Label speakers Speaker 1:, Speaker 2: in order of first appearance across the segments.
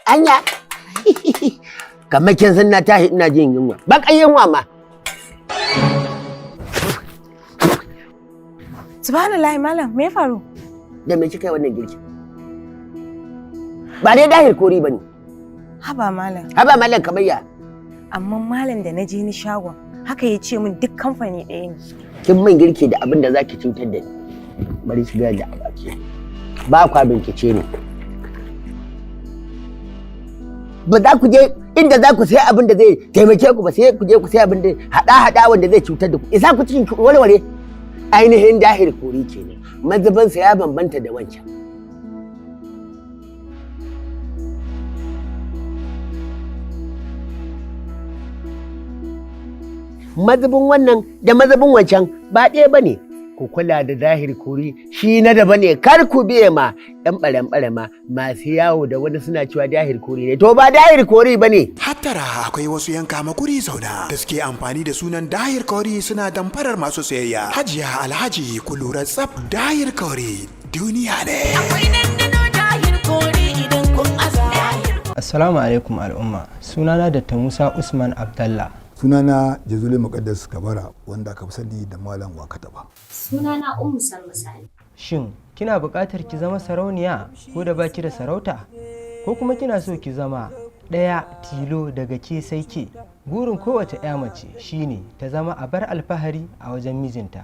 Speaker 1: Anya. Kamar kin san na tashi ina jin yunwa. Baƙar yunwa ma.
Speaker 2: Subhanallahi malam, me ya faru?
Speaker 1: Da me kika yi wannan girki? Ba dai Dahir Kori bane.
Speaker 2: Haba malam.
Speaker 1: Haba malam kamar ya.
Speaker 2: Amma malam da na je ni shagon, haka ya ce min duk kamfani ɗaya ne.
Speaker 1: Kin min girki da abin da zaki cutar da ni. Bari shiga da abaki. Ba kwa bincike ne. Ba za ku je inda za ku sai abin da zai taimake ku ba, sai ku je ku sai abin da hada hada wanda zai cutar da ku. Isa ku cikin warware. Ainihin Dahir Kori kenan. Mazubinsa ya bambanta da wancan. Mazubin wannan da mazubin wancan ba ɗaya ba ne. Ku kula da Dahir Kori, shi na daban ne, kar ku biye ma ɗan ɓaren ma masu yawo da wani suna cewa Dahir Kori ne, to ba Dahir Kori ba ne.
Speaker 3: Hattara, akwai wasu yanka makuri zauna da suke amfani da sunan Dahir Kori suna damfarar masu sayayya. Hajiya, Alhaji, ku lura tsaf, Dahir Kori duniya ne.
Speaker 4: Akwai dandano Dahir Kori idan kun aza.
Speaker 5: Assalamu alaikum al'umma. Sunana Dr. Musa Usman Abdallah.
Speaker 6: Sunana Jazuli Muqaddas Kabara, wanda aka fi sani da Malam Wakataba.
Speaker 7: Sunana Ummu Salma Sani.
Speaker 5: Shin kina buƙatar ki zama sarauniya ko da baki da sarauta? Ko kuma kina so ki zama ɗaya tilo daga ke sai ke? Burin kowace 'ya mace shine ta zama abar alfahari a wajen mijinta.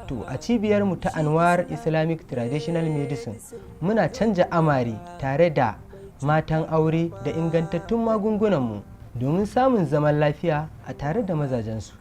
Speaker 5: To, a cibiyarmu ta Anwar Islamic Traditional Medicine muna canja amare tare da matan aure da ingantattun magungunanmu domin samun zaman lafiya a tare da mazajensu.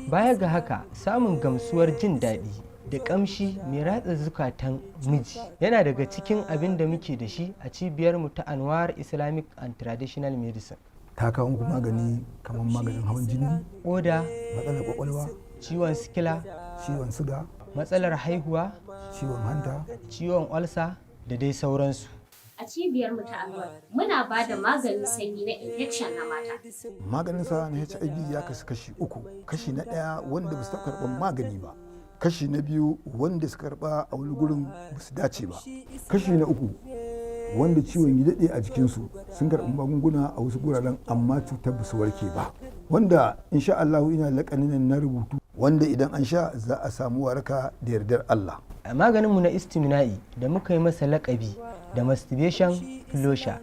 Speaker 5: Baya ga haka, samun gamsuwar jin daɗi da ƙamshi mai ratsa zukatan miji yana daga cikin abin da muke da shi a cibiyarmu ta Anwar Islamic and Traditional Medicine.
Speaker 6: Ta kawo muku magani kamar maganin hawan jini,
Speaker 5: Ƙoda,
Speaker 6: matsalar kwakwalwa,
Speaker 5: ciwon sikila,
Speaker 6: ciwon suga,
Speaker 5: matsalar haihuwa,
Speaker 6: ciwon hanta,
Speaker 5: ciwon olsa da dai sauransu.
Speaker 7: A cibiyar mu ta Anwar muna ba da maganin sanyi na infection na mata.
Speaker 6: Maganin sa na HIV ya kasu kashi uku. Kashi na ɗaya, wanda ba su taɓa karɓar magani ba. Kashi na biyu, wanda suka karɓa a wani gurin ba su dace ba. Kashi na uku, wanda ciwon ya daɗe a jikinsu, sun karɓi magunguna a wasu guraren amma cutar ba su warke ba. Wanda insha Allah ina laƙanin na rubutu wanda idan an sha za a samu waraka da yardar Allah.
Speaker 5: A maganinmu na istimina'i da muka yi masa laƙabi da masturbation flusher,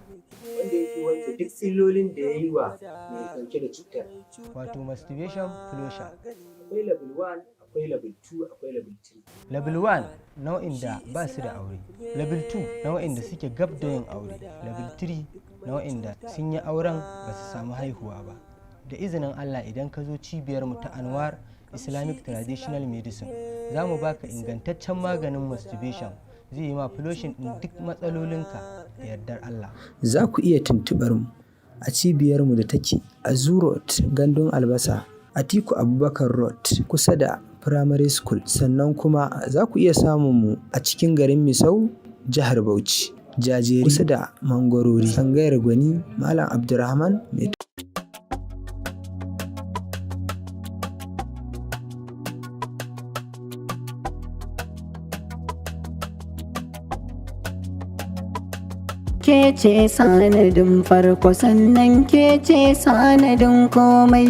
Speaker 5: wanda yake wanke duk illolin da ya yi wa mai ɗauke da cutar, wato masturbation flusher. Akwai level 1, akwai level 2, akwai level 3. Level 1 nau'in da ba su da aure, level 2 nau'in da suke gab da yin aure, level 3 nau'in da sun yi auren ba su samu haihuwa ba. Da izinin Allah, idan ka zo cibiyar mu ta Anwar Islamic Traditional Medicine, za mu baka ingantaccen maganin masturbation, zai yi ma flushing din duk matsalolinka da yardar Allah.
Speaker 8: Za ku iya tuntuɓar mu a cibiyarmu da take a Zoo Road, Gandun Albasa, Atiku Abubakar Road, kusa da Primary School. Sannan kuma za ku iya samun mu a cikin garin Misau, jihar Bauchi, Jajeri, kusa da Mangwarori, Tsangayar Gwani Malam Abdulrahman Mai.
Speaker 9: Ke ce sanadin farko, sannan ke ce sanadin komai.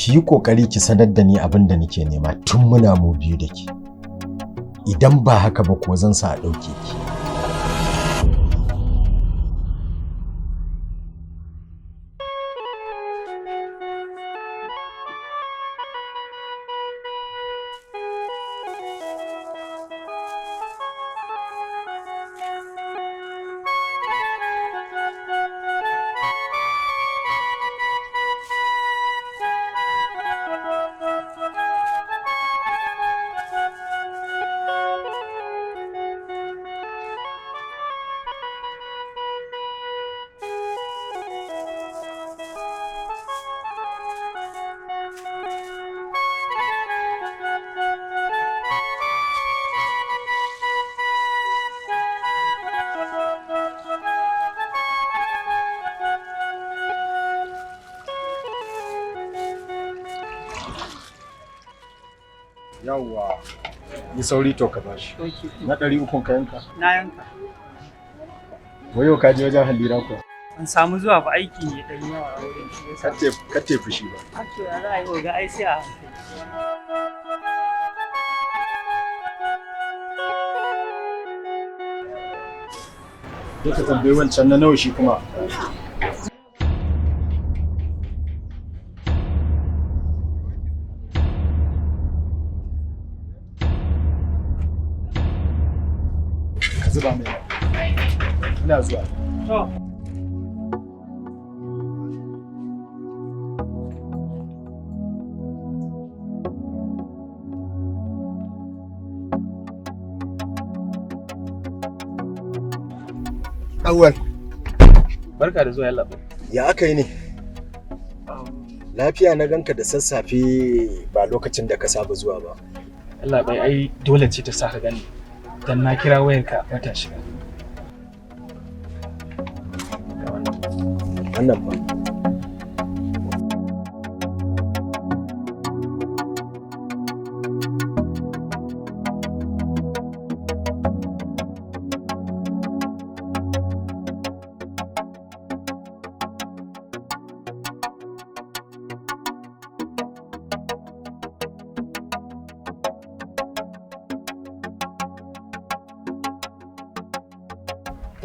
Speaker 10: Ki yi ƙoƙari ki sanar da ni abin da nake nema tun muna mu biyu da ke. Idan ba haka ba kuwa, zan sa a ɗauke ki.
Speaker 11: Yawwa, yi sauri to ka bashi. Na 300 ka yanka?
Speaker 12: Na yanka.
Speaker 11: Wai yau ka je wajen Halira ko?
Speaker 12: Ban samu zuwa ba, aiki ne dan yawa a wurin, shi yasa.
Speaker 11: Ka te fushi ba.
Speaker 12: A to, ya za a yi, oga, ai sai a hankali.
Speaker 11: Sai ka tambayi wancan na nawa shi kuma. Ka zuba mai. Ina zuwa.
Speaker 12: To.
Speaker 11: Awal.
Speaker 13: Barka da zuwa, yallaɓai.
Speaker 10: Ya aka yi ne? Lafiya na ganka da sassafe ba lokacin da ka saba zuwa ba.
Speaker 13: Yallaɓai, ai dole ce ta sa ka gani. Dan na kira wayarka ba ta shiga.
Speaker 10: Wannan ba.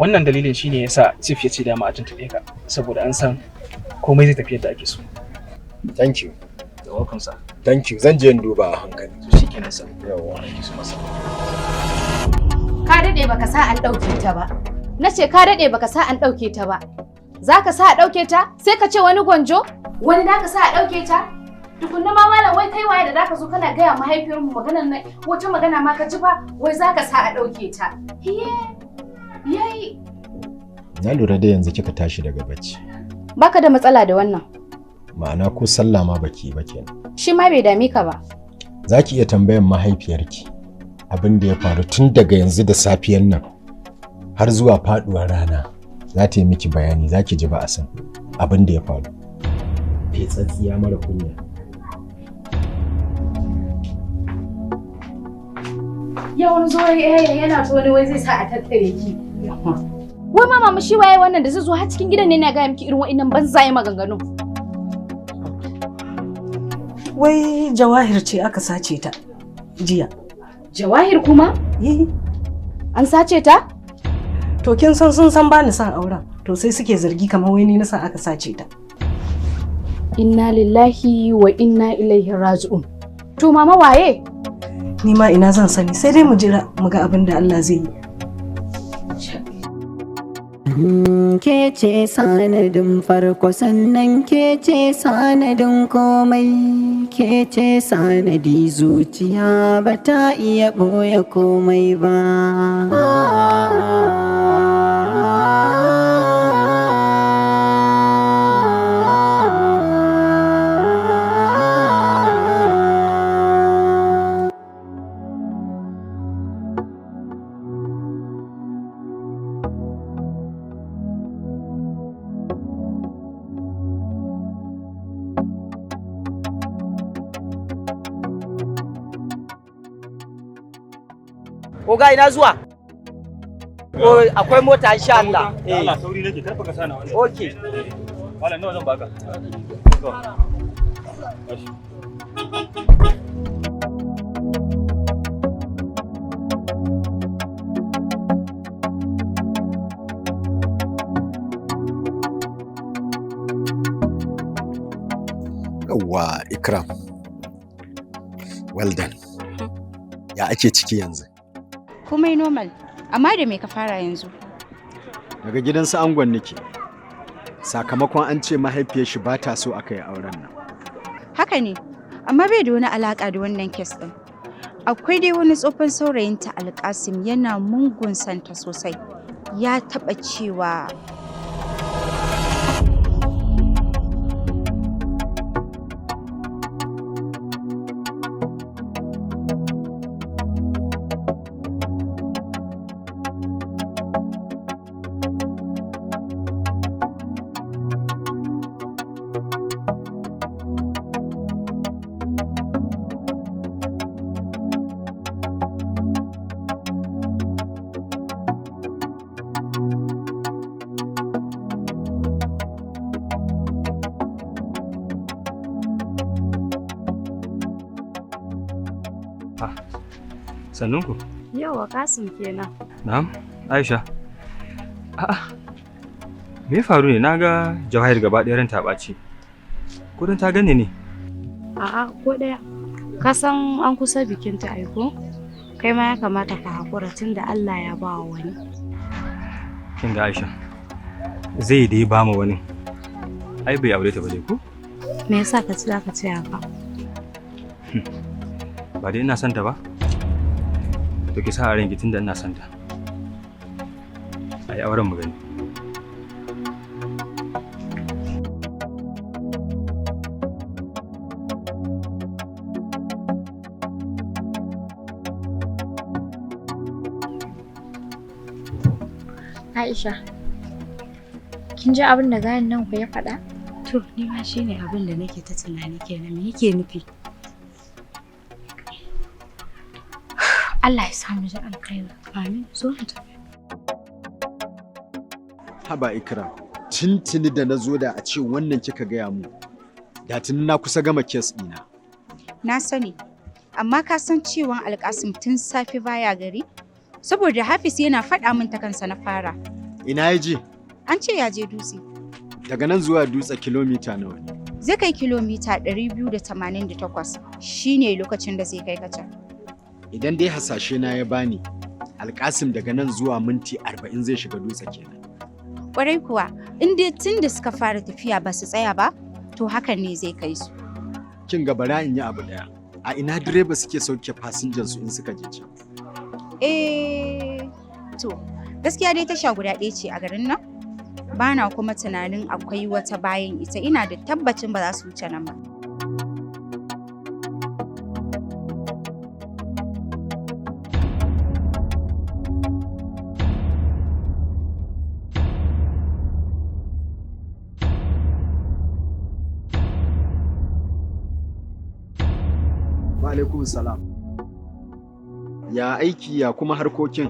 Speaker 13: Wannan dalilin shine yasa chief ya ce dama a tuntuɓe ka, saboda an san komai zai tafi yadda ake so.
Speaker 10: Thank you.
Speaker 13: You're welcome, sir.
Speaker 10: Thank you. Zan je in duba a hankali.
Speaker 13: To shikenan, sir.
Speaker 10: Yawwa.
Speaker 13: Thank you so much, sir.
Speaker 7: Ka daɗe baka sa an ɗauke ta ba. Na ce ka daɗe baka sa an ɗauke ta ba. Za ka sa a ɗauke ta? Sai ka ce wani gwanjo? Wani da ka sa a ɗauke ta? Tukunna ma malam, wai kai waye da zaka zo kana gaya mahaifiyarmu maganar nan? Wata magana ma ka ji ba, wai za ka sa a ɗauke ta. Hiye! Yayi!
Speaker 10: Na lura da yanzu kika tashi daga bacci.
Speaker 7: Baka da matsala da wannan.
Speaker 10: Ma'ana ko sallah ma baki ba kenan.
Speaker 7: Shi ma bai dame ka ba.
Speaker 10: Za ki iya tambayan mahaifiyarki abin da ya faru tun daga yanzu da safiyan nan har zuwa faduwar rana. Za ta yi miki bayani, za ki ji ba a san abin da ya faru. Fetsatsiya mara kunya.
Speaker 7: Yawan zo yana ta wani wai zai sa a tattare ki. Wai ma mama, shi waye wannan da zai zo har cikin gidan ne na gaya miki irin wa'innan banzaye maganganu?
Speaker 14: Wai Jawahir ce aka sace ta jiya.
Speaker 7: Jawahir kuma?
Speaker 14: Yi.
Speaker 7: An sace ta?
Speaker 14: To kin san sun san bani son auren. To sai suke zargi kamar wai ni na sa aka sace ta.
Speaker 7: Inna lillahi wa inna ilaihi raji'un. To mama, waye?
Speaker 14: Ni ma ina zan sani, sai dai mu jira mu ga abin da Allah zai yi.
Speaker 9: Ke ce sanadin farko, sannan ke ce sanadin komai, ke ce sanadi, zuciya ba ta iya ɓoye komai ba.
Speaker 15: Oga, ina zuwa? O, akwai mota insha Allah.
Speaker 16: Eh. Allah, sauri nake, karfa ka sana wani.
Speaker 15: Okay.
Speaker 16: Malam, nawa zan baka?
Speaker 13: Tashi.
Speaker 10: Yawwa, Ikram. Well done. Ya ake ciki yanzu?
Speaker 16: Komai normal, amma da me ka fara yanzu?
Speaker 10: Daga gidan su angon nake. Sakamakon an ce mahaifiyar shi ba ta so aka yi auren nan.
Speaker 16: Haka ne, amma bai da wani alaka da wannan kes ɗin. Akwai dai wani tsofan saurayinta Alkasim yana mungun santa sosai. Ya taɓa cewa
Speaker 13: Sannun ku.
Speaker 17: Yauwa Kasim kenan.
Speaker 13: Na'am, Aisha. A'a. Me ya faru ne? Na ga Jawahir gaba ɗaya ran ta ɓaci. Ko don ta gane ne?
Speaker 17: A'a ko ɗaya. Ka san an kusa bikinta ai ko? Kai ma ya kamata ka haƙura tunda Allah ya ba wa wani.
Speaker 13: Kin ga Aisha. Zai dai ba mu wani. Ai bai aure ta ba dai ko?
Speaker 17: Me yasa ka ci zaka ce haka?
Speaker 13: Ba dai ina son ta ba? To ki sa a ranki tunda ina son ta. Ai auren mu gani.
Speaker 18: Aisha, kin ji abin da gayan nan ku ya faɗa?
Speaker 17: To, ni ma shine abin da nake ta tunani kenan, me yake nufi?
Speaker 18: Allah ya samu ji alkhairi.
Speaker 17: Amin, zo mu tafi.
Speaker 10: Haba Ikram, tintini da na zo da a ce wannan kika gaya mu. Da tuni na kusa gama kes ɗina.
Speaker 16: Na sani, amma ka san cewa Alkasim tun safe baya gari? Saboda Hafiz yana faɗa min ta kansa na fara.
Speaker 10: Ina ya je?
Speaker 16: An ce ya je dutse.
Speaker 10: Daga nan zuwa dutse kilomita nawa ne?
Speaker 16: Zai kai kilomita 288 shine lokacin da zai kai ka can.
Speaker 10: Idan dai hasashe na ya bani, Alkasim daga nan zuwa minti 40 zai shiga dutse kenan.
Speaker 16: Kwarai kuwa, in dai tun da suka fara tafiya ba su tsaya ba, to hakan ne zai kai su.
Speaker 10: Kin ga bara in yi abu daya. A ina direba suke sauke fasinjan su in suka je can?
Speaker 16: Eh, to, gaskiya dai tasha guda ɗaya ce a garin nan. Bana kuma tunanin akwai wata bayan ita, ina da tabbacin ba za su wuce nan ba.
Speaker 10: Wa alaikum salam. Ya aiki ya kuma harkokin?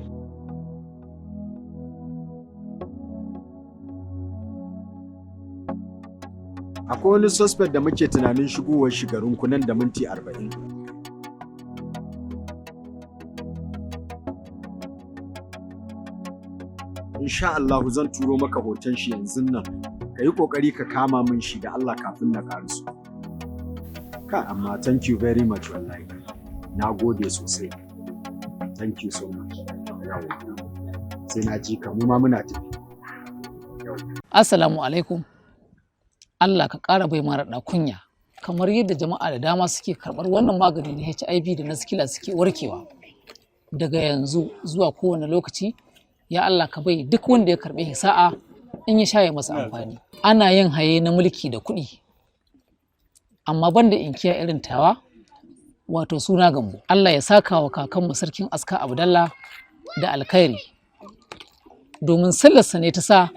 Speaker 10: Akwai wani suspect da muke tunanin shigowar shi garinku nan da minti 40. Insha Allah zan turo maka hoton shi yanzun nan. Ka yi ƙoƙari ka kama min shi da Allah kafin na ƙariso. Ka amma thank you very much wallahi. Na gode sosai. Thank you so much. Yawwa. Sai na ji ka mu ma muna tafi.
Speaker 19: Assalamu alaikum. Allah ka ƙara bai mara kunya kamar yadda jama'a da dama suke karɓar wannan magani na HIV da na sikila suke warkewa. Daga yanzu zuwa kowane lokaci, ya Allah ka bai duk wanda ya karɓe shi sa'a in ya sha ya masa amfani. Ana yin haye na mulki da kuɗi, amma banda inkiya irin tawa wato suna Gambo. Allah ya saka wa kakanmu sarkin aska Abdallah da alkhairi. Domin sallarsa ne ta sa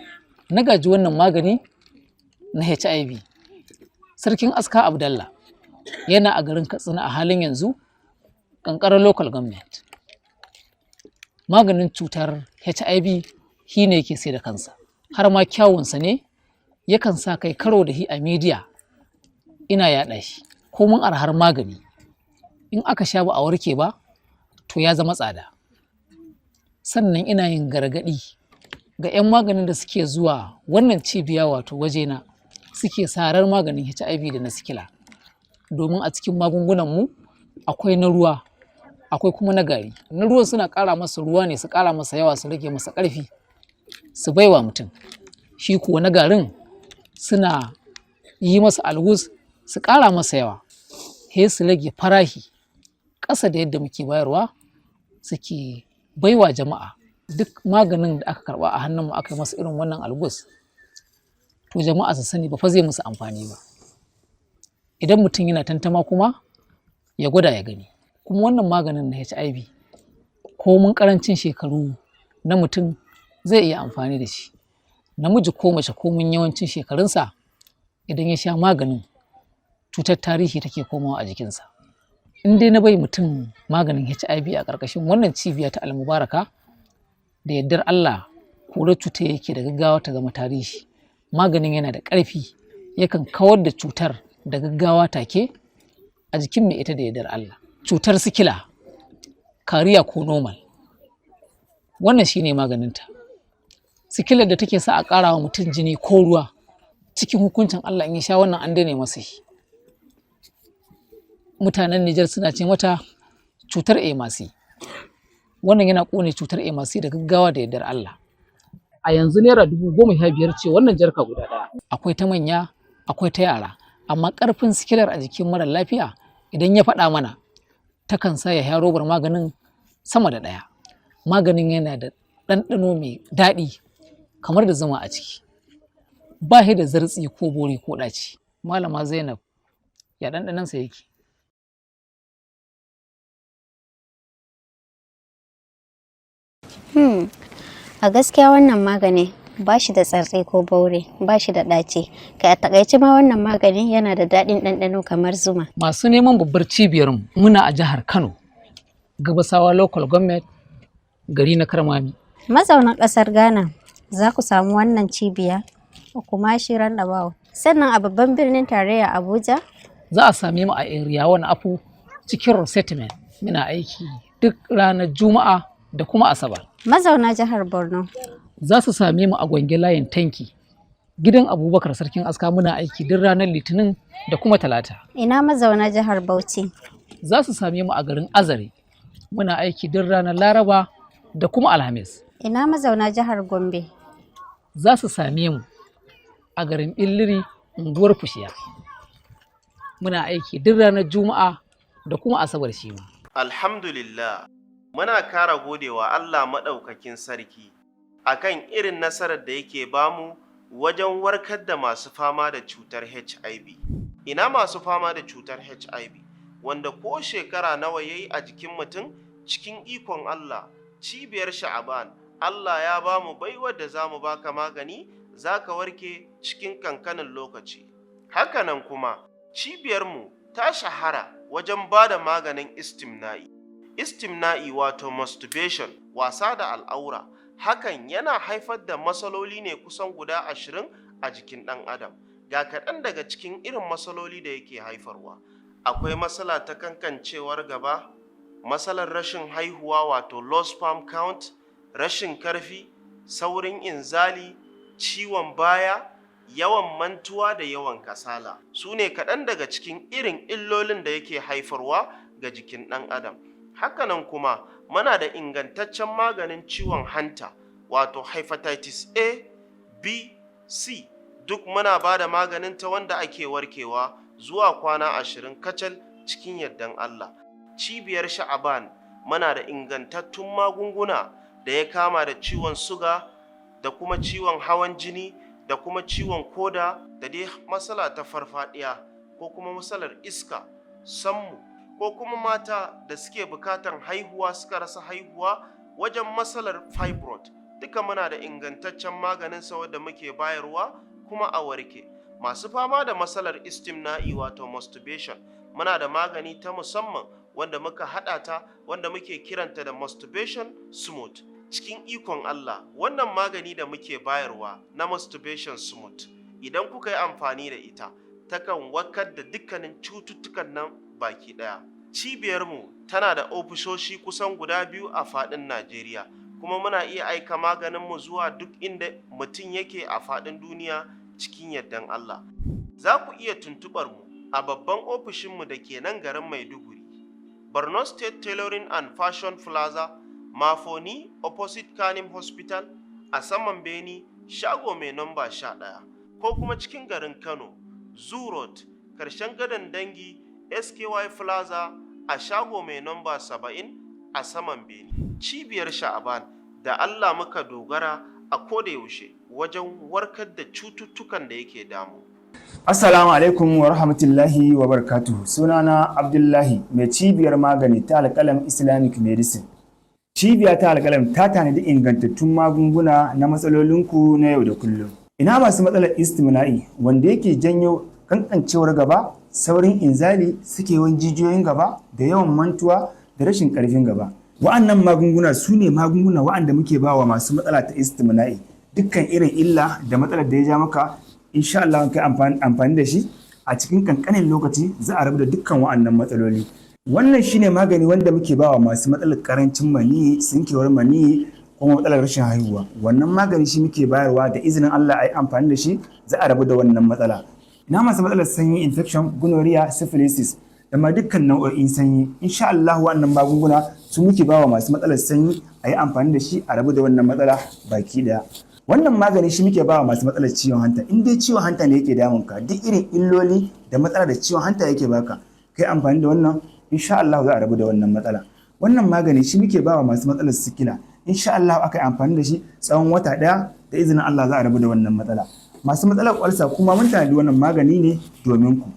Speaker 19: na gaji wannan magani na HIV. Sarkin aska Abdallah yana a garin Katsina a halin yanzu, ƙanƙarar local government. Maganin cutar HIV shi ne yake sai da kansa, har ma kyawunsa ne yakan sa kai karo da shi a media Ina yaɗa shi. Komin arhar magani, in aka sha ba a warke ba, to ya zama tsada. Sannan ina yin gargaɗi ga 'yan maganin da suke zuwa wannan cibiya, wato wajena, suke sarar maganin HIV da na sikila, domin a cikin magungunanmu akwai na ruwa, akwai kuma na gari. Na ruwan suna ƙara masa ruwa ne, su ƙara masa yawa, su rage masa ƙarfi, su baiwa mutum. Shi kuwa na garin suna yi masa algus, su ƙara masa yawa, he su rage farahi ƙasa da yadda muke bayarwa, suke baiwa jama'a. Duk maganin da aka karɓa a hannunmu aka yi masa irin wannan algus, to jama'a su sani ba fa zai musu amfani ba. Idan mutum yana tantama kuma, ya gwada ya gani. Kuma wannan maganin na HIV, komin ƙarancin shekaru na mutum zai iya amfani da shi. Namiji ko mace, komin yawancin shekarunsa, idan ya sha maganin, cutar tarihi take komawa a jikinsa. In dai na bai mutum maganin HIV a ƙarƙashin wannan cibiya ta Almubaraka, da yardar Allah korar cutar yake da gaggawa ta zama tarihi. Maganin yana da ƙarfi, yakan kawar da cutar da gaggawa take a jikin mai ita da yardar Allah. Cutar sikila, carrier ko normal, wannan shine maganinta. Sikilar da take sa a ƙara wa mutum jini ko ruwa, cikin hukuncin Allah in ya sha wannan an daina masa shi. Mutanen Nijar suna ce mata cutar hémophile. Wannan yana ƙone cutar hémophile da gaggawa da yardar Allah. A yanzu ₦15,000 ce wannan jarka guda ɗaya. Akwai ta manya, akwai ta yara, amma ƙarfin sikilar a jikin mara lafiya, idan ya faɗa mana, takan sa ya sha robar maganin sama da ɗaya. Maganin yana da ɗanɗano mai daɗi kamar da zuma a ciki, ba shi da zartsi ko bori ko ɗaci. Malama Zainab, ya ɗanɗanonsa yake?
Speaker 20: A gaskiya wannan magani ba shi da tsartse ko baure, ba shi da ɗaci. Kai, a takaice ma wannan magani yana da daɗin ɗanɗano kamar zuma.
Speaker 19: Masu neman babbar cibiyarmu, muna a jihar Kano, Gabasawa Local Government, gari na Karmami.
Speaker 20: Mazaunan ƙasar Ghana, za ku samu wannan cibiya a Kumasi Roundabout. Sannan a babban birnin tarayya Abuja,
Speaker 19: Za a same mu a Area 1 Afu, cikin resettlement. Muna aiki duk ranar Juma'a da kuma Asabar.
Speaker 20: Mazauna jihar Borno,
Speaker 19: Za su same mu a Gwange, layin Tanki, gidan Abubakar Sarkin Aska. Muna aiki duk ranar Litinin da kuma Talata.
Speaker 20: Ina mazauna jihar Bauchi?
Speaker 19: Za su same mu a garin Azare. Muna aiki duk ranar Laraba da kuma Alhamis.
Speaker 20: Ina mazauna jihar Gombe?
Speaker 19: Za su same mu a garin Billiri, unguwar Fushiya. Muna aiki duk ranar Juma'a da kuma Asabar shi ma.
Speaker 21: Alhamdulillah, muna kara godewa Allah Maɗaukakin Sarki akan irin nasarar da yake bamu wajen warkar da masu fama da cutar HIV. Ina masu fama da cutar HIV, wanda ko shekara nawa ya yi a jikin mutum, cikin ikon Allah, cibiyar Sha'aban, Allah ya bamu baiwar da za mu baka magani, za ka warke cikin kankanin lokaci. Hakanan kuma, cibiyarmu ta shahara wajen ba da maganin istimna'i. Istimna'i wato masturbation, wasa da al'aura, hakan yana haifar da matsaloli ne kusan guda 20 a jikin ɗan adam. Ga kaɗan daga cikin irin matsaloli da yake haifarwa. Akwai matsala ta kankancewar gaba, matsalar rashin haihuwa wato low sperm count, rashin karfi, saurin inzali, ciwon baya, yawan mantuwa da yawan kasala. Su ne kaɗan daga cikin irin illolin da yake haifarwa ga jikin ɗan adam. Hakanan kuma muna da ingantaccen maganin ciwon hanta wato hepatitis A, B, C, duk muna ba da maganin ta wanda ake warkewa zuwa kwana 20 kacal cikin yardan Allah. Cibiyar Sha'aban muna da ingantattun magunguna da ya kama da ciwon suga da kuma ciwon hawan jini da kuma ciwon koda da dai matsala ta farfadiya ko kuma matsalar iska, sammu, ko kuma mata da suke bukatan haihuwa suka rasa haihuwa, wajen matsalar fibroid, duka muna da ingantaccen maganin sa wanda muke bayarwa kuma a warke. Masu fama da matsalar istimna'i wato masturbation, muna da magani ta musamman wanda muka haɗa ta, wanda muke kiranta da Masturbation Smooth. Cikin ikon Allah, wannan magani da muke bayarwa na Masturbation Smooth, idan kuka yi amfani da ita, Takan warkar da dukkanin cututtukan nan baki ɗaya. Cibiyarmu tana da ofisoshi kusan guda biyu a faɗin Najeriya, kuma muna iya aika maganinmu zuwa duk inda mutum yake a faɗin duniya cikin yardan Allah. Za ku iya tuntuɓar mu a babban ofishinmu da ke nan garin Maiduguri, Borno State Tailoring and Fashion Plaza, Mafoni, opposite Kanim Hospital, a saman Beni, shago mai namba 11, ko kuma cikin garin Kano, Zoo Road, karshen gadon dangi, SKY Plaza, a shago mai namba 70 a saman Beni. Cibiyar Sha'aban da Allah muka dogara a koda yaushe wajen warkar da cututtukan da yake damu.
Speaker 8: Assalamu alaikum wa rahmatullahi wa barakatuhu. Sunana Abdullahi, mai cibiyar magani ta Alƙalam Islamic Medicine. Cibiya ta Alƙalam ta tanadi ingantattun magunguna na matsalolinku na yau da kullum. Ina masu matsalar istimna'i wanda yake janyo kankancewar gaba, saurin inzali, sakewan jijiyoyin gaba, da yawan mantuwa da rashin ƙarfin gaba. Wa'annan magunguna su ne magunguna wa'anda muke bawa masu matsala ta istimna'i. Dukkan irin illa da matsalar da ya ja maka, insha Allah kai amfani da shi a cikin kankanin lokaci za a rabu da dukkan wa'annan matsaloli. Wannan shine magani wanda muke bawa masu matsalar karancin maniyi, tsinkewar maniyi, kuma matsalar rashin haihuwa. Wannan magani shi muke bayarwa, da izinin Allah a yi amfani da shi za a rabu da wannan matsala. Ina masu matsalar sanyi, infection, gonorrhea, syphilis, da ma dukkan nau'o'in sanyi. Insha Allah wannan magunguna su muke bawa masu matsalar sanyi, a yi amfani da shi a rabu da wannan matsala baki daya. Wannan magani shi muke bawa masu matsalar ciwon hanta. In dai ciwon hanta ne yake damun ka, duk irin illoli da matsalar da ciwon hanta yake baka, kai amfani da wannan, insha Allah za a rabu da wannan matsala. Wannan magani shi muke bawa masu matsalar sikila. Insha Allah aka yi amfani da shi tsawon wata daya, da izinin Allah za a rabu da wannan matsala. Masu matsalar ulcer kuma, mun tanadi wannan magani ne domin ku.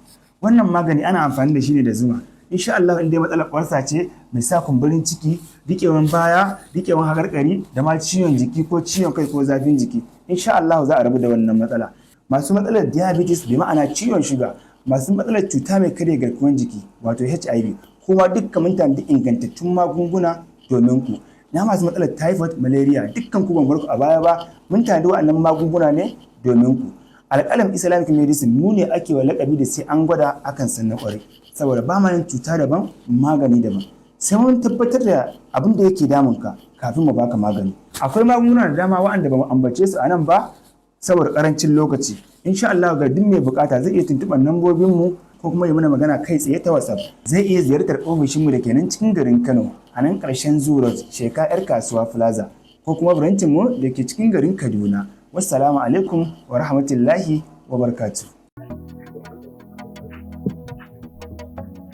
Speaker 8: Wannan magani ana amfani da shi ne da zuma. Insha Allah in dai matsalar ulcer ce mai sa kumburin ciki, riƙewan baya, riƙewan haƙarƙari, da ma ciwon jiki ko ciwon kai ko zafin jiki, insha Allah za a rabu da wannan matsala. Masu matsalar diabetes, bi ma'ana ciwon shuga, masu matsalar cuta mai karya garkuwar jiki wato HIV, kuma dukkan mun tanadi ingantattun magunguna domin ku. Na masu matsalar typhoid, malaria, dukkan ku ban bar ku a baya ba, mun tanadi waɗannan magunguna ne domin ku. Alƙalam Islamic Medicine mu ne ake wa lakabi da sai an gwada akan san na ƙwarai, saboda ba ma yin cuta daban magani daban, sai mun tabbatar da abin da yake damun ka kafin mu baka magani. Akwai magunguna da dama waɗanda ba mu ambace su a nan ba saboda karancin lokaci. Insha Allah ga duk mai bukata zai iya tuntuɓar lambobin mu ko kuma yi mana magana kai tsaye ta WhatsApp. Zai iya ziyartar ofishin mu da ke nan cikin garin Kano a nan ƙarshen Zoo Road, Sheka Yar Kasuwa Plaza, ko kuma branch mu da ke cikin garin Kaduna. Wassalamu alaikum wa rahmatullahi wa barakatuh.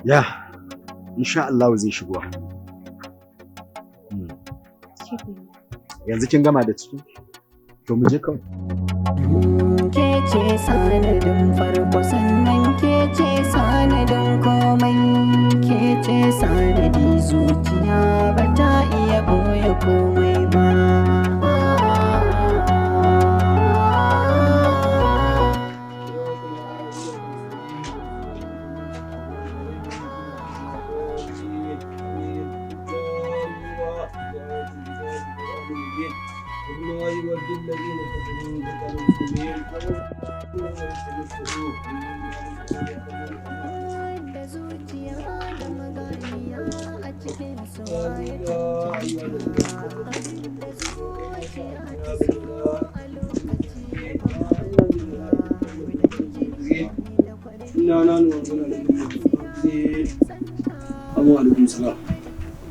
Speaker 10: Ya, insha Allah zai shigo. Yanzu kin gama da ciki? To mu je kawai.
Speaker 9: Ke ce sanadin farko, sannan ke ce sanadin komai, ke ce sanadi, zuciya ba ta iya boye komai ba. Da zuciya da maganiya a cikin su ya cancanta, abinda zuciya ta so a lokaci.
Speaker 2: Ina na nuna Assalamu alaikum salam.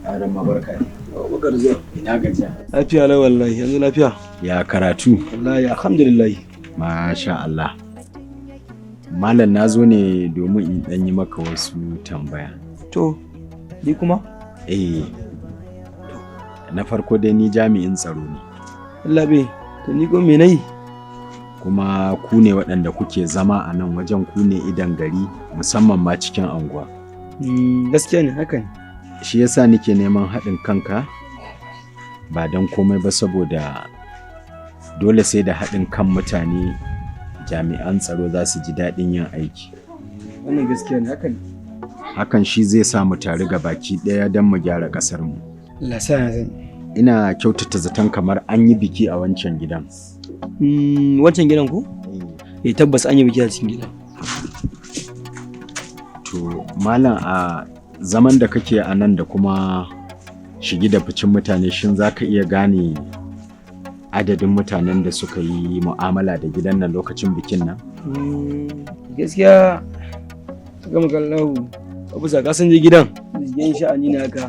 Speaker 10: Adam, barka ne.
Speaker 2: Bakar zuwa.
Speaker 10: Ina gajiya.
Speaker 2: Lafiya lau wallahi, yanzu lafiya.
Speaker 10: Ya karatu?
Speaker 2: Wallahi alhamdulillah.
Speaker 10: Masha Allah. Malam, na zo ne domin in ɗan yi maka wasu tambaya.
Speaker 2: To, ni kuma?
Speaker 10: Eh. Na farko dai ni jami'in tsaro ne.
Speaker 2: Allah bai, to ni ko me nayi?
Speaker 10: Kuma ku ne waɗanda kuke zama a nan wajen, ku ne idan gari, musamman ma cikin anguwa.
Speaker 2: Gaskiya ne, haka ne.
Speaker 10: Shi yasa nake neman haɗin kanka, ba don komai ba saboda dole sai da haɗin kan mutane jami'an tsaro za su ji daɗin yin aiki.
Speaker 2: Wannan gaskiya ne, haka ne.
Speaker 10: Hakan shi zai sa mu taru ga baki ɗaya don mu gyara ƙasarmu.
Speaker 2: Allah sa na sani.
Speaker 10: Ina kyautata zaton kamar an yi biki a wancan gidan.
Speaker 2: Wancan gidan ko? Eh, tabbas an yi biki a cikin gidan.
Speaker 10: To malam, a zaman da kake a nan da kuma shigi da ficin mutane, shin za ka iya gane adadin mutanen da suka yi mu'amala da gidan nan lokacin bikin nan?
Speaker 2: Gaskiya gama kallahu abusa, ka san je gidan gidan sha'ani na haka.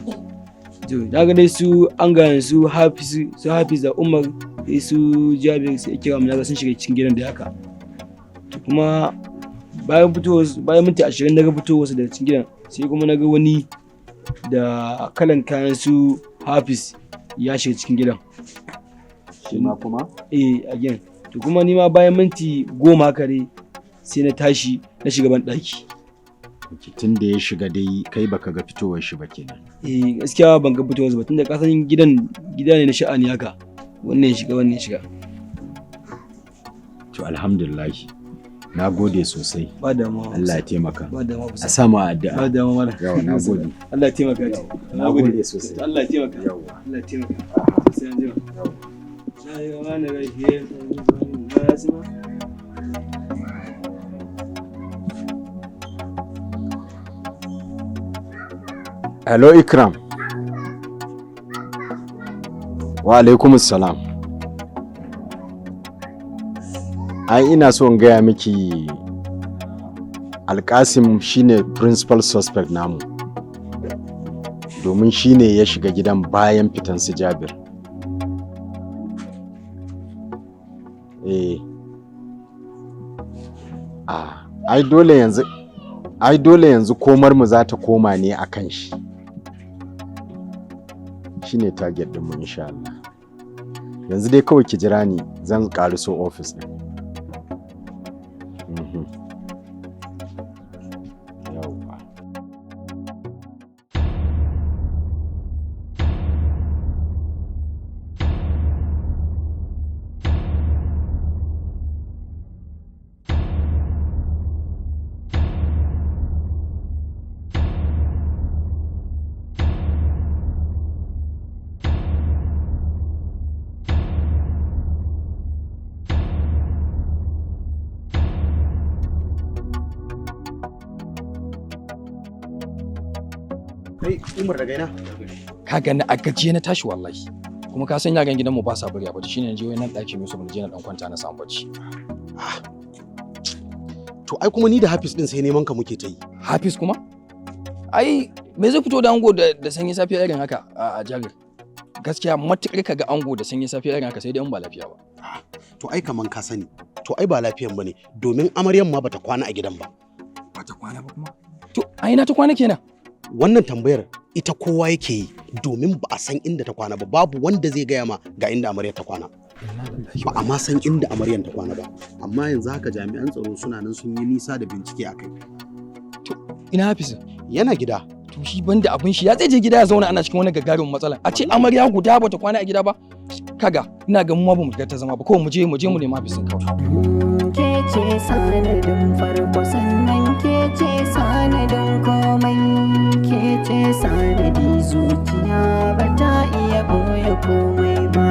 Speaker 2: To na ga dai su an ga su Hafiz, su Hafiz da Umar, sai su Jabir, sai kira mu, na ga sun shiga cikin gidan da haka. To kuma bayan fitowar, bayan minti 20 na ga fitowar su daga cikin gidan, sai kuma na ga wani da kalan kayan su Hafiz ya shiga cikin gidan.
Speaker 10: Shi ma kuma?
Speaker 2: Eh, again. To kuma ni ma bayan minti 10 haka dai sai na tashi na shiga ban ɗaki.
Speaker 10: Tun da ya shiga dai kai baka ga fitowar shi ba kenan?
Speaker 2: Eh, gaskiya ban ga fitowar ba, tunda ka san gidan gida ne na sha'ani haka. Wannan ya shiga, wannan ya shiga.
Speaker 10: To alhamdulillah. Na gode sosai.
Speaker 2: Ba damuwa.
Speaker 10: Allah ya taimaka.
Speaker 2: Ba damuwa.
Speaker 10: A samu addu'a.
Speaker 2: Ba damuwa malam.
Speaker 10: Yawa, na gode.
Speaker 2: Allah ya taimaka.
Speaker 10: Na gode sosai.
Speaker 2: Allah ya taimaka.
Speaker 10: Yawa.
Speaker 2: Allah ya taimaka. Sai an jima. Na yi wa na rafiye.
Speaker 10: Hello Ikram. Wa alaikumus salam. Ai ina so in gaya miki, Alkasim shine principal suspect namu. Domin shine ya shiga gidan bayan fitan su Jabir. Eh. Ah, ai dole yanzu komar mu za ta koma ne akan shi. Shine target din mu insha Allah. Yanzu dai kawai ki jira ni, zan ƙariso office din. Yawwa.
Speaker 1: Kai Umar, daga ina?
Speaker 22: Ka gani a gajiye na tashi wallahi. Kuma ka san yaran gidanmu ba sa bari a bacci, shine na je nan ɗakin Yusuf na je na dan kwanta na samu bacci.
Speaker 1: To ai kuma ni da Hafiz din sai neman ka muke ta yi.
Speaker 22: Hafiz kuma? Ai me zai fito da ango da sanyin safiya irin haka a Jabir? Gaskiya matukar ka ga ango da sanyin safiya irin haka, sai dai in ba lafiya ba.
Speaker 1: To ai kaman ka sani. To ai ba lafiyan bane, domin amaryan ma bata kwana a gidan ba.
Speaker 22: Bata kwana ba kuma? To ai na ta kwana kenan.
Speaker 1: Wannan tambayar ita kowa yake yi, domin ba a san inda ta kwana ba, babu wanda zai gaya ma ga inda amaryar ta kwana. Ba a ma san inda amaryar ta kwana ba. Amma yanzu haka jami'an tsaro suna nan sun yi nisa da bincike a kai.
Speaker 22: To ina Hafiz?
Speaker 1: Yana gida.
Speaker 22: To shi banda abin shi, ya zai je gida ya zauna ana cikin wani gagarumin matsala. A ce amarya guda bata kwana a gida ba. Kaga ina ga mu ma bamu ga ta zama ba, kawai mu je mu nemi Hafiz din kawai.
Speaker 9: Ke ce sanadin farko, sannan ke ce sanadin komai, ke ce sanadi, zuciya ba ta iya boye komai ba.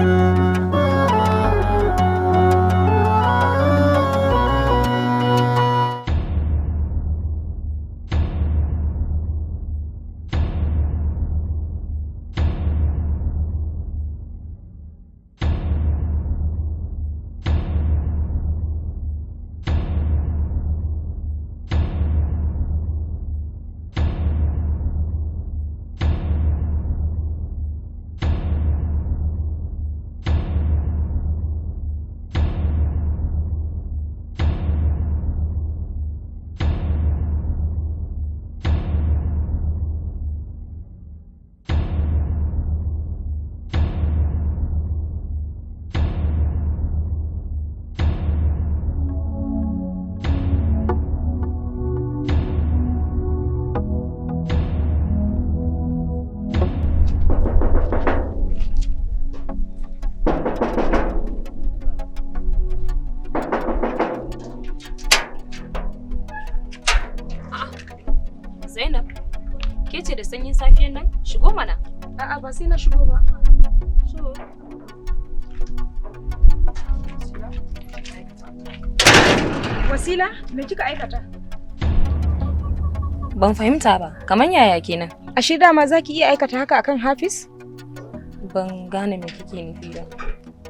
Speaker 23: Zainab, ke ce da sanyin safiyan nan? Shigo mana.
Speaker 17: A'a, ba sai na shigo ba.
Speaker 23: So.
Speaker 17: Wasila, me kika aikata?
Speaker 23: Ban fahimta ba, kamar yaya kenan?
Speaker 3: Ashe dama za ki iya aikata haka akan Hafiz?
Speaker 23: Ban gane me kike nufi ba.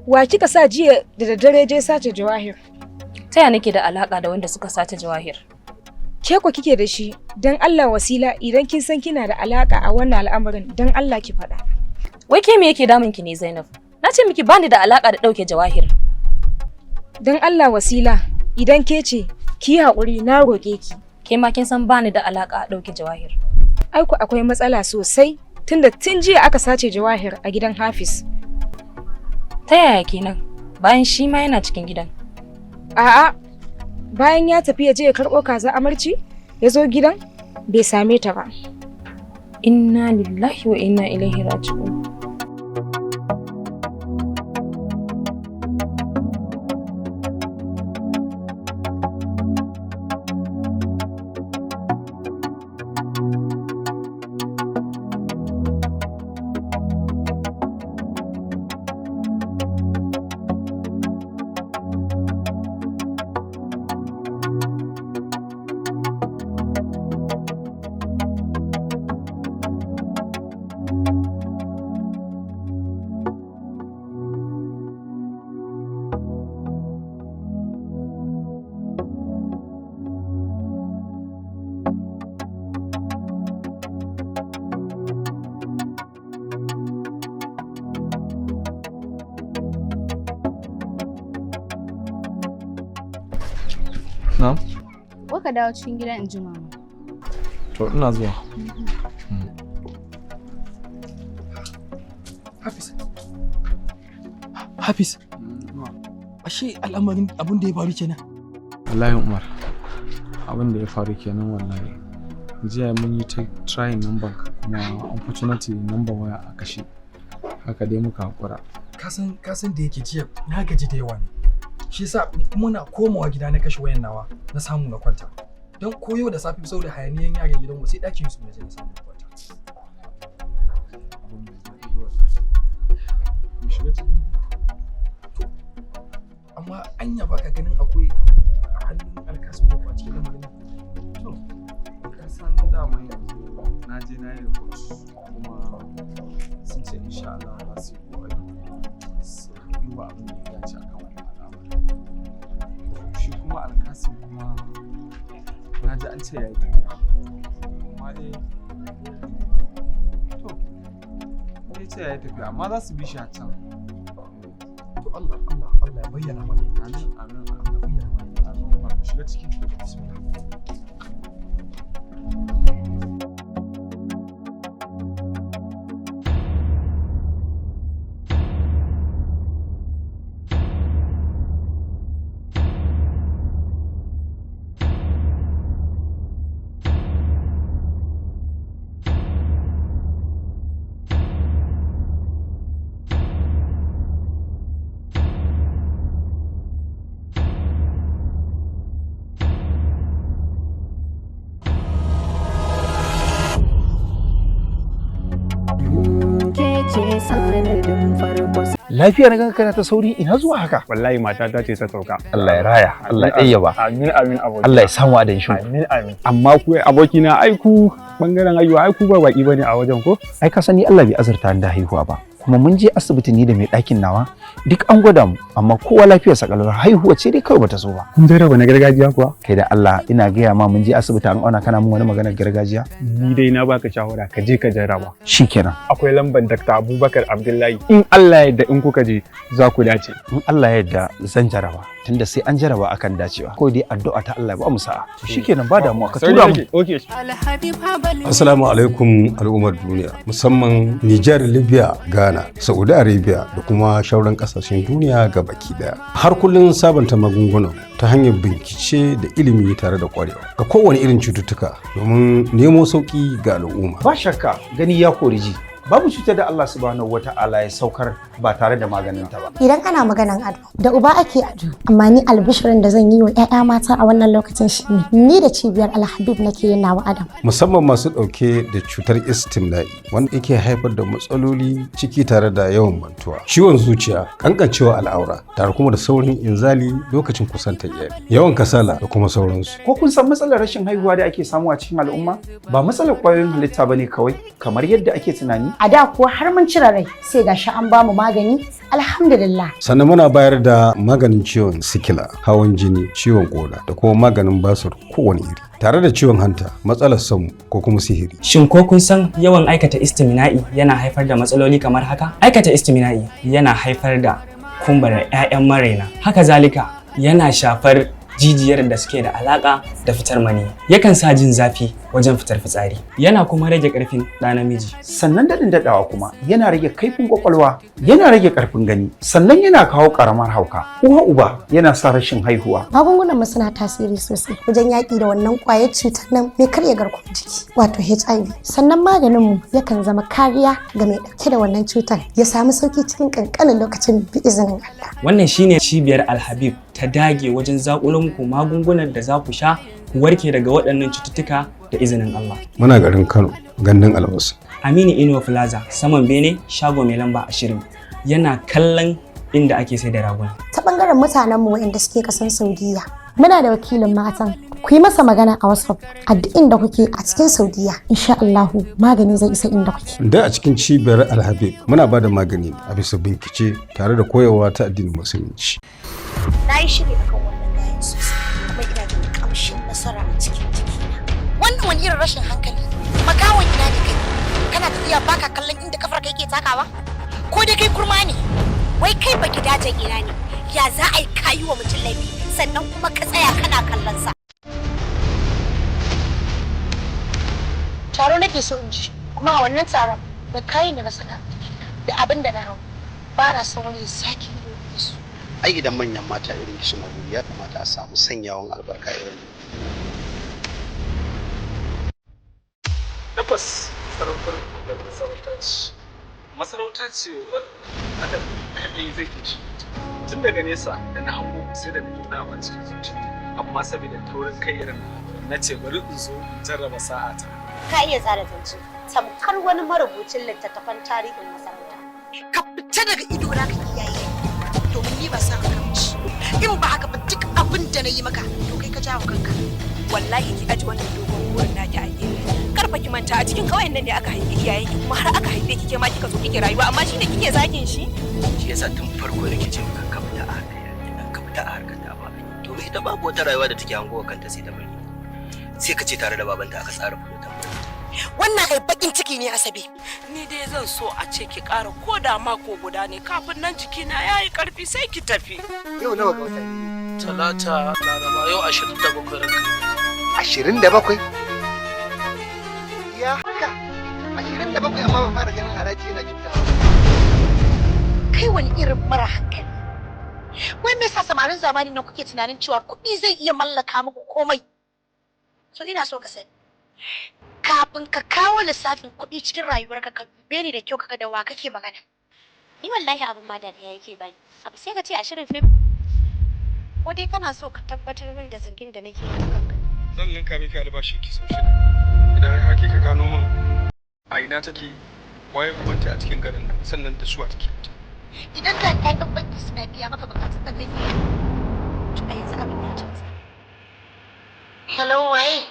Speaker 3: Wa kika sa jiya da daddare je sace Jawahir?
Speaker 23: Ta ya nake da alaka da wanda suka sace Jawahir?
Speaker 3: Ke ko kike da shi? Dan Allah Wasila, idan kin san kina da alaka a wannan al'amarin, dan Allah ki faɗa.
Speaker 23: Wai ke me yake damun ki ne, Zainab? Na ce miki bani da alaka da ɗauke Jawahir.
Speaker 3: Dan Allah Wasila, idan ke ce, ki yi haƙuri, na roƙe ki.
Speaker 23: Ke ma kin san bani da alaka a ɗauke Jawahir.
Speaker 3: Ai ku akwai matsala sosai, tunda tun jiya aka sace Jawahir a gidan Hafiz.
Speaker 23: Ta yaya kenan? Bayan shi ma yana cikin gidan.
Speaker 3: A'a, bayan ya tafi ya je ya karɓo kaza amarci, ya zo gidan bai same ta ba.
Speaker 23: Inna lillahi wa inna ilaihi raji'un.
Speaker 4: Na'am.
Speaker 7: Waka dawo cikin gidan in ji mama.
Speaker 4: To ina zuwa.
Speaker 22: Hafiz. Hafiz. Ashe al'amarin abin da ya faru kenan.
Speaker 4: Wallahi Umar, abin da ya faru kenan wallahi. Jiya mun yi ta trying number ka kuma unfortunately number waya a kashe. Haka dai muka hakura.
Speaker 22: Ka san da yake jiya na gaji da yawa ne. Shi yasa muna komawa gida na kashe wayan nawa na samu na kwanta. Don koyo da safe saboda hayaniyan yaran gidanmu sai ɗakin su na je na samu na kwanta.
Speaker 4: Abin bai daɗi ba wallahi. Mu shiga ciki.
Speaker 22: Amma anya baka ganin akwai hannun Alkasim ko a cikin lamarin nan?
Speaker 4: To, ka san dama yanzu na je na yi report kuma sun ce insha Allah za su yi kokari su duba abin da ya dace akan wannan al'amarin. Shi kuma Alkasim kuma na ji an ce ya yi tafiya. Amma dai to, ya ce ya yi tafiya amma za su bi shi a can.
Speaker 22: To Allah Allah Allah ya bayyana mana.
Speaker 4: Amin, amin,
Speaker 22: Allah bayyana mana.
Speaker 4: Amin, Umar, ku shiga ciki. Bismillah.
Speaker 9: Ke ce sanadin farko.
Speaker 6: Lafiya na ganka kana ta sauri, ina zuwa haka?
Speaker 24: Wallahi matata ce ta sauka.
Speaker 6: Allah ya raya, Allah ya ɗayyaba.
Speaker 24: Amin, amin, aboki.
Speaker 6: Allah ya samu adan shi.
Speaker 24: Amin, amin. Amma ku abokina, ai ku bangaren haihuwa ai ku ba baki bane a wajen ko?
Speaker 6: Ai ka sani Allah bai azurta ni da haihuwa ba. Kuma mun je asibiti ni da mai ɗakin nawa duk an gwada mu, amma kowa lafiyarsa kalau, haihuwa ce dai kawai bata zo ba.
Speaker 24: Kun jarraba na gargajiya kuwa?
Speaker 6: Kai da Allah, ina gaya ma mun je asibiti an auna, kana mun wani maganar gargajiya.
Speaker 24: Ni dai na baka shawara ka je ka jarraba.
Speaker 6: Shikenan.
Speaker 24: Akwai lambar Dr. Abubakar Abdullahi. In Allah ya yarda in kuka je za ku dace.
Speaker 6: In Allah ya yarda zan jarraba, tunda sai an jarraba akan dacewa. Ko dai addu'a ta Allah ya ba mu sa'a. To shikenan, ba damuwa, ka tura mu.
Speaker 24: Okay.
Speaker 25: Assalamu alaikum al'ummar duniya, musamman Nijar, Libya, Ghana, Saudi Arabia da kuma shauran kasashen duniya ga baki daya. Har kullum sabanta magunguna ta hanyar bincike da ilimi tare da kwarewa ga kowane irin cututtuka domin nemo sauki ga al'umma.
Speaker 6: Ba shakka gani ya kori ji. Babu cutar da Allah subhanahu wata'ala ya saukar ba tare da maganinta ba.
Speaker 5: Idan ana maganan ado, da uba ake ado. Amma ni albishirin da zan yi wa 'ya'ya mata a wannan lokacin shine ni da cibiyar Alhabib nake yin nawa adam.
Speaker 25: Musamman masu ɗauke da cutar istimla'i wanda yake haifar da matsaloli ciki tare da yawan mantuwa, ciwon zuciya, kankancewa al'aura, tare kuma da saurin inzali lokacin kusantar iyali, yawan kasala da kuma sauransu.
Speaker 6: Ko kun san matsalar rashin haihuwa da ake samu a cikin al'umma? Ba matsalar ƙwayoyin halitta bane kawai, kamar yadda ake tunani.
Speaker 5: A da kuwa har mun cire rai sai gashi an bamu magani, alhamdulillah.
Speaker 25: Sannan muna bayar da maganin ciwon sikila, hawan jini, ciwon koda da kuma maganin basir kowane iri, tare da ciwon hanta, matsalar samu ko kuma sihiri.
Speaker 11: Shin ko kun san yawan aikata istimina'i yana haifar da matsaloli kamar haka? Aikata istimina'i yana haifar da kumbura 'ya'yan maraina. Haka zalika yana shafar jijiyar da suke da alaka da fitar mani. Yakan sa jin zafi wajen fitar fitsari. Yana kuma rage ƙarfin ɗa namiji.
Speaker 6: Sannan daɗin daɗawa kuma yana rage kaifin kwakwalwa, yana rage ƙarfin gani, sannan yana kawo ƙaramar hauka. Uwa uba yana sa rashin haihuwa.
Speaker 5: Magungunan mu suna tasiri sosai wajen yaƙi da wannan ƙwayar cutar nan mai karya garkuwar jiki wato HIV. Sannan maganin mu yakan zama kariya ga mai ɗauke da wannan cutar ya samu sauki cikin ƙanƙanin lokacin bi izinin Allah.
Speaker 11: Wannan shine cibiyar Alhabib ta dage wajen zaƙulo muku magungunan da za ku sha ku warke daga waɗannan cututtuka da izinin Allah.
Speaker 25: Muna garin Kano, gandun albasa.
Speaker 11: Aminu Inuwa Plaza, saman Bene, shago mai lamba 20. Yana kallon inda ake sai da raguna.
Speaker 5: Ta ɓangaren mutanenmu waɗanda suke ƙasan Saudiya, muna da wakilin matan. Ku yi masa magana a WhatsApp a duk inda kuke a cikin Saudiya. Insha Allahu magani zai isa inda kuke.
Speaker 25: Da a cikin cibiyar Alhabib muna ba da magani a bisa bincike tare da koyarwa ta addinin musulunci.
Speaker 5: Na yi shiri akan wannan gayan sosai kuma ina jin kamshin nasara a cikin jikina. Wannan wani irin rashin hankali ne. Makawon ina ne kai? Kana tafiya baka kallon inda kafar ka yake takawa? Ko dai kai kurma ne?
Speaker 12: Wai kai baki dajin ina ne? Ya za a yi kayi wa mutum laifi sannan kuma ka tsaya kana kallon sa.
Speaker 5: Taro nake so in ji kuma a wannan taron da kayan da na saka da abin da na hau ba na son wani ya sake yi su.
Speaker 1: Ai idan manyan mata irin ki suna wuri ya kamata a samu sanyawan albarka irin.
Speaker 4: Tabbas sarautar da masarauta ce. Masarauta ce wadda adam kaɗai zai ke ci. Tun daga nesa da na hango sai da na nuna a cikin zuciya. Amma saboda taurin kai irin na ce bari in zo in jarraba sa'ata.
Speaker 12: Ka iya tsara zance tamkar wani marubucin littattafan tarihin masarauta.
Speaker 5: Ka fita daga ido na ka kiyaye domin ni ba sa ka ci. In ba haka ba duk abin da na yi maka to kai ka jawo kanka.
Speaker 12: Wallahi ki aji wannan dogon burin naki a gefe. Kar fa ki manta a cikin ƙauyen nan ne aka haifi iyayenki kuma har aka haife ki ke ma kika zo kike rayuwa amma shine kike zagin shi.
Speaker 14: Shi yasa tun farko nake ce maka ka fita a harkar yarinya ka fita a harkar ta ba. Domin ita babu wata rayuwa da take hangowa kanta sai ta bari. Sai ka ce tare da babanta aka tsara fito.
Speaker 5: Wannan ai bakin ciki ne Asabe.
Speaker 15: Ni dai zan so a ce ki ƙara ko da mako guda ne kafin nan jikina ya yi ƙarfi sai ki tafi.
Speaker 26: Yau nawa ga wata ne?
Speaker 27: Talata, Laraba, yau 27 ranka.
Speaker 26: 27? Ya haka? 27 amma ba fara ganin haraji yana jibta.
Speaker 5: Kai wani irin mara hankali. Wai me yasa samarin zamani nan kuke tunanin cewa kuɗi zai iya mallaka muku komai? So ina so ka sani. Kafin ka kawo lissafin kuɗi cikin rayuwarka ka dube ni da kyau kaga da wa kake magana.
Speaker 20: Ni wallahi abin ma dariya yake bani. Abu sai ka ce a shirin fim. Ko dai kana so ka tabbatar min da zargin da nake yi kanka.
Speaker 4: Zan ninka miki albashin ki sau 6. Idan har kika gano min a ina take, waye ubanta a cikin garin nan, sannan da suwa take.
Speaker 5: Idan da ƴaƴan banki suna biya maka bukatun da kake to a yanzu abin ya canza. Hello waye?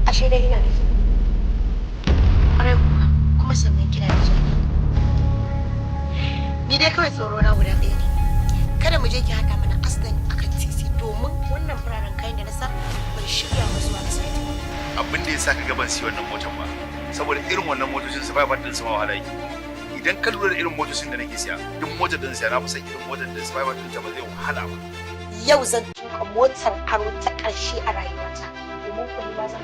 Speaker 5: Ashe dai ina da ke. Ƙwarai kuwa, kuma sannan kina da jini. Ni dai kawai tsoro na guda ɗaya ne. Kada mu je ki haɗa mana accident akan titi domin wannan fararen kayan da na sa ban shirya ba zuwa asibiti.
Speaker 28: Abin da ya sa ka ga ban siya wannan motar ba, saboda irin wannan motocin su ba ba din su ma wahala yake. Idan ka lura da irin motocin da nake siya, duk motar da siya na fi son irin motar da su ba din ta ba zai wahala ba.
Speaker 5: Yau zan tuka motar aro ta ƙarshe a rayuwata domin kuwa ba zan